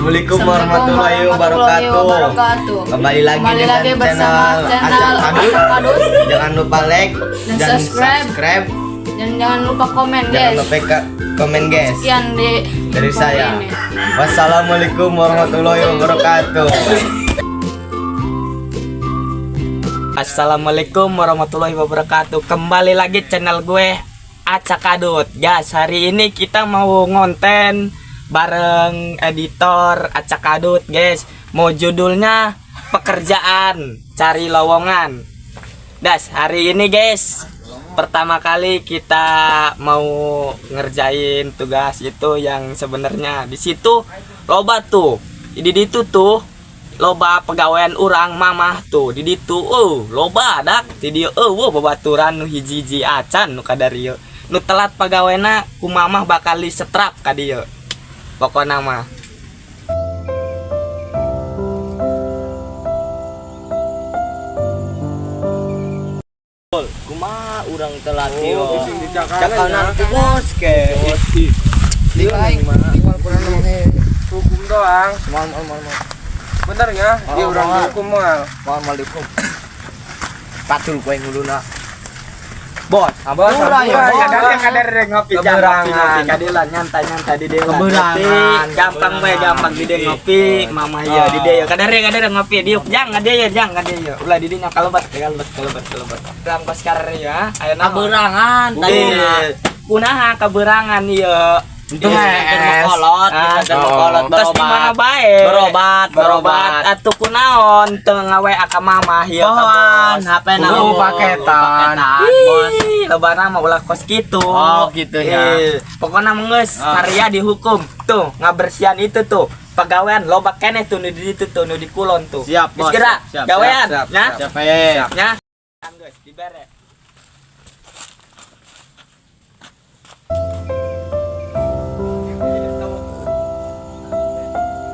Assalamualaikum warahmatullahi wabarakatuh. Wabarakatuh. Kembali lagi Kembali dengan lagi bersama channel Acak Kadut. Acak Kadut. Jangan lupa like Dan subscribe. Subscribe. Dan jangan lupa komen, Jangan guys. lupa komen, guys. Sekian di Dari info saya. ini. Wassalamualaikum warahmatullahi wabarakatuh. Assalamualaikum warahmatullahi wabarakatuh. Kembali lagi channel gue, Acak Kadut. Guys, hari ini kita mau ngonten bareng editor Acak Kadut, guys. Mau judulnya pekerjaan cari lowongan. Das, hari ini, guys, pertama kali kita mau ngerjain tugas itu yang sebenarnya di situ loba tuh. Di ditu tuh loba pegawaian urang mamah tuh di ditu, oh, loba dak di dieu, oh, wow, babaturan nu hiji-hiji acan nu kadarieu nu telat pegawena ku mamah bakal disetrap ka dieu pokona mah. Kumaha urang telat yo? Cakanan ku bos ke. Hukum doang. Mal mal mal mal. Bener ya, dia Oh, orang mal. Dihukum mal. Mal mal dihukum. Pacul kowe nguluna. Bos, Bos, Murah ya, hampura bos. ya. Kadar kadar ngopi jang, ngopi Keberangan. Ngopi kadilan nyantai nyantai di dieu. Keberangan. Ngopi gampang we, gampang di dieu ngopi mamah ieu di dieu kadar kadar ngopi diuk jang ka dieu, jang ka dieu, ulah di dinya kalebet kalebet kalebet kalebet urang kos karer ya aya naon? Kaberangan tadi. Eh, kunaha kaberangan ieu? Itu kolot, Ah, kolot. Terus di mana bae? Berobat, Berobat. berobat. Atuh kunaon teu ngawe ka mamah ieu ka Pohon, bos? HP na. Oh, paketan. Bos. Ih, lebaran mah ulah kos gitu. Oh, gitu ya. Ih, pokoknya menges Ah. karya dihukum. Tuh, ngabersihan itu tuh. Pegawaian loba keneh tuh nu di ditu tuh nu di kulon tuh. Siap, Geus bos. gerak, Siap, gawean, siap, nya. siap. Siapa ya? Nya. Geus dibere.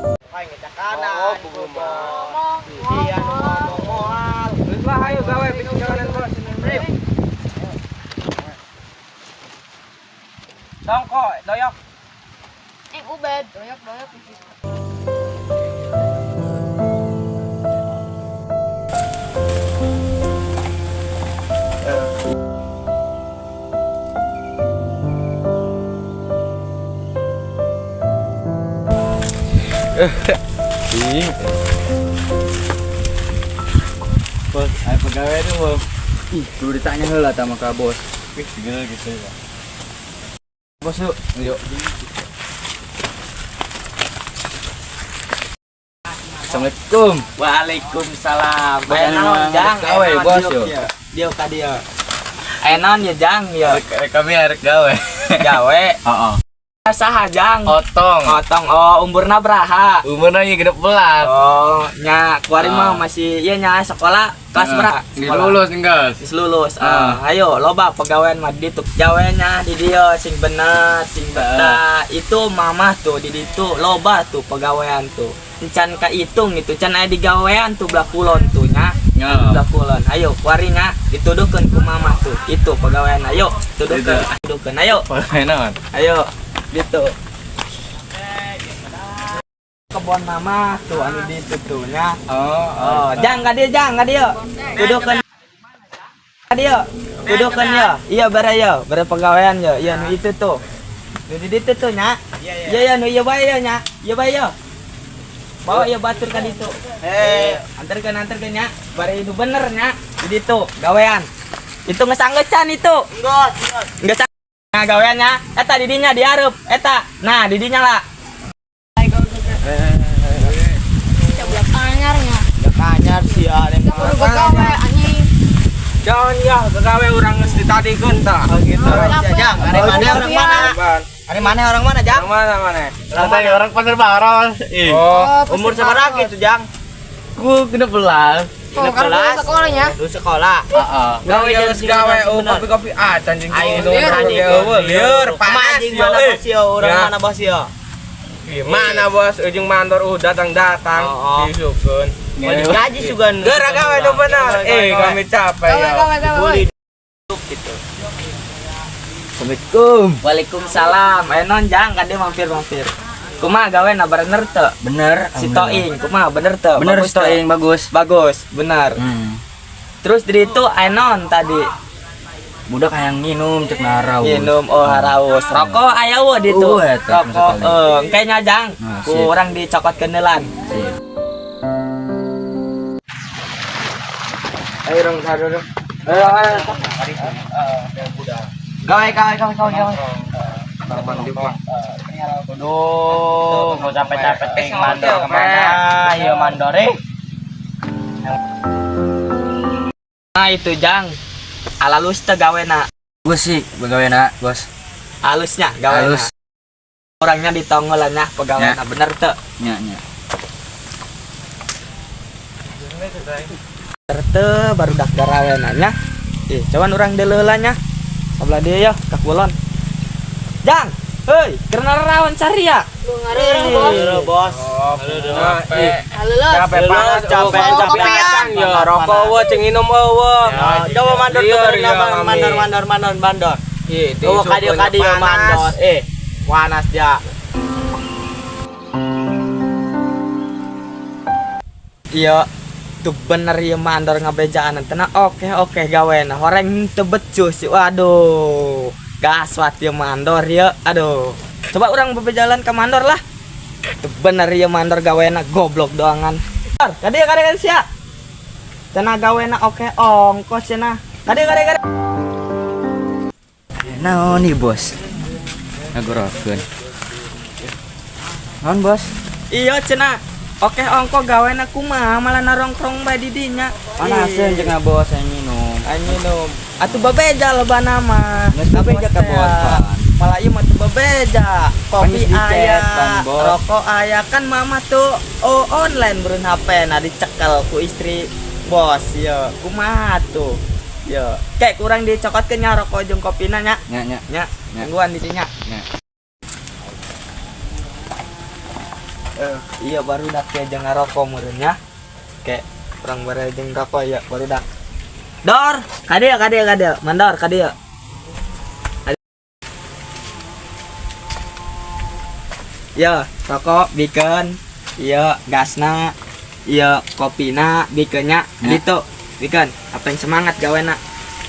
Oh, Ngomong, ngomong. Terus lah, ayo gawe bingung jalanan bos. Tongko, doyok. Eh, Ubed, doyok doyok. Bos, ayo pegawai tuh, Bos. Ih, perlu ditanya heula tah ka bos. Wih, gila gitu ya. Bos yuk, yuk. Assalamualaikum. Waalaikumsalam. Bos, Aya naon, anu, Jang? gawe, Aya naon, bos, diuk, yo. ya? Diuk ka dieu. Aya naon ya, Jang ya? Kami arek gawe. Gawe. Heeh. Saha, Jang? Otong. Otong. Oh, umurna beraha? Umurna ieu 16. Oh, nya kuari mah Ah. masih iya nya sekolah kelas berapa? Geus lulus enggeus. Geus lulus. Ah. Ah, ayo loba pegawaian mah di ditu. Gawena di dieu sing bener, sing betah. Itu mamah tuh di ditu loba tuh pegawaian tuh. Encan kahitung itu, can aya digawean tuh belah kulon tuh nya. Ya. Belah kulon. Ayo kuari nya dituduhkeun ku mamah tuh. Itu pegawaian. Ayo tuduhkeun, tuduhkeun. Ayo. Pegawai naon? Ayo gitu. Kebon mama tuh anu di itu tuh nya. Oh, Oh, jang ka dieu, jang ka dieu. Tuduhkeun ka dieu. Tuduhkeun ya. Iya bare ya, bare pegawaian ya. Iya nu itu tuh. Nu di ditu tuh nya. Iya iya nu ieu bae ya nya. Ieu bae ya. Bawa ya batur ka ditu. Eh, anterkeun anterkeun nya. Bare itu bener nya. Di ditu gawean. Itu ngesanggecan itu. Enggak, enggak. Nah, gaweannya eta di dinya diareup eta. Nah, di dinya lah. Coba anyarnya. Anyar sih ya, Kudu gawe anjing. Jangan ya, gawe urang geus ditadikeun tah. Oh gitu. Capek. Jang, ari mana orang mana? Ban. Ari mana orang mana, Jang? Orang mana mana? Orang orang Pasar Baros. Ih. Oh, Umur sabaraha gitu, Jang? Ku 16. Oh, karena kudu sekolahnya. Lu sekolah. Heeh. gawe geus gawe oh kopi-kopi acan jeung Ayo, gitu. lieur, Lieur, panas Anjing yo. mana Eh. bos yo? Orang Ya. mana bos yo? Gimana bos, ujung mandor datang-datang Oh, oh. disukeun. Mau digaji sugan. Gerak gawe nu bener. Eh, kami capek Gawe ya. gawe gawe. Gitu. Assalamualaikum. Waalaikumsalam. Ayo non jang ka dieu mampir-mampir. Kumaha gawena bener teu? Bener. Si Toing, kumaha bener teu? Bener Bagus si Toing teu? Bagus. Bagus, bener. Terus di itu anon tadi Budak hayang nginum cek naraus. Minum oh haraus. Rokok aya eueuh di itu. Eta, Rokok sekali. engke nya jang. Nah, Ku sip. urang dicokot kenelan. Sip. Ayo dong, ayo dong. Ayo, ayo. Gawe, gawe, gawe, gawe, gawe. Aduh, mau capek-capek ting mandor kemana? Ayo mandor eh. Nah itu jang. Alalus teu gawena. Bagus sih, begawena, Bos. Alusnya gawena. Halus. Orangnya ditongolannya pegawena Ya. bener teu? Nya, nya. Bener teu barudak garawena nya. Ih, cuman urang deuleulah nya. Sabelah dieu ya, ka kulon. Jang, heuy, keur naraon saria? Lu ngareureuh bos. Bos. Nah, ih, Haleuleus. capek panas, Capek, capek capek. acang ya. Rokok eueuh cing minum eueuh. Coba mandor tuh Lieur, bareng ya, mami. mandor mandor mandor mandor. Ih, Oh, kadio kadio panas. mandor. Eh, panas dia. Iya, tuh bener ya mandor ngabejaan tenang. Oke oke gawena horeng teu becus sih. Waduh, gaswat ya mandor ya. Aduh, coba orang bebejalan ke mandor lah. Tuh bener ya mandor gawena goblok doangan. Mandor, kade kade kade sia. Cenah gawena oke ongkos cenah. Kade kade kade. Naon nih, Bos? Ngagorokeun. Naon, Bos? Iya cenah. Oke ongko gawena kumaha malah narongkrong bae di dinya. Panaseun jeung Bos hayang minum. Aing minum. Atuh bebeja loba nama. Geus bebeja ka bos, Pan. Malah ieu mah teu bebeja. Kopi Pan geus dicet, aya, pan, Bos. rokok aya kan mama tuh oh online berun HP nah dicekel ku istri bos yo. Kumaha tuh? Yo, kayak kurang dicokotkeun nya rokok jeung kopina nya. Nya, nya. Nya, Nya. tungguan di dinya. Nya. Iya baru dak ya jeung ngarokok meureun nya. Kayak urang bare jeung rokok ya baru dak. Dor, kadieu kadieu kadieu, mandor kadieu. Ya, rokok bikin, iya gasna, iya kopina bikinnya, Ya. gitu, bikin. Apa yang semangat gawena?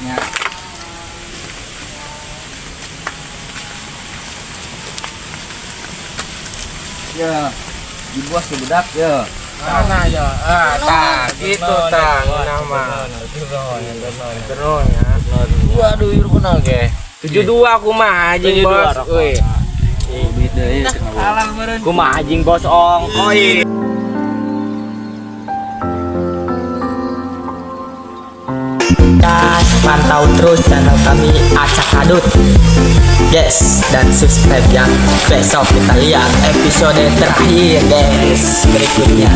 Nya. Ya, di bos ke budak ya. Mana ya? Ah, tah, gitu tah, nama. Terus ya. Waduh, ieu kenal ge. 72 kumaha anjing, 72 Bos. rokok. Euy. Duit deui cenah Bos. Kumaha anjing bos ongko ieu. Gas, pantau terus channel kami Acak Kadut. Yes, dan subscribe ya. Besok kita lihat episode terakhir guys berikutnya.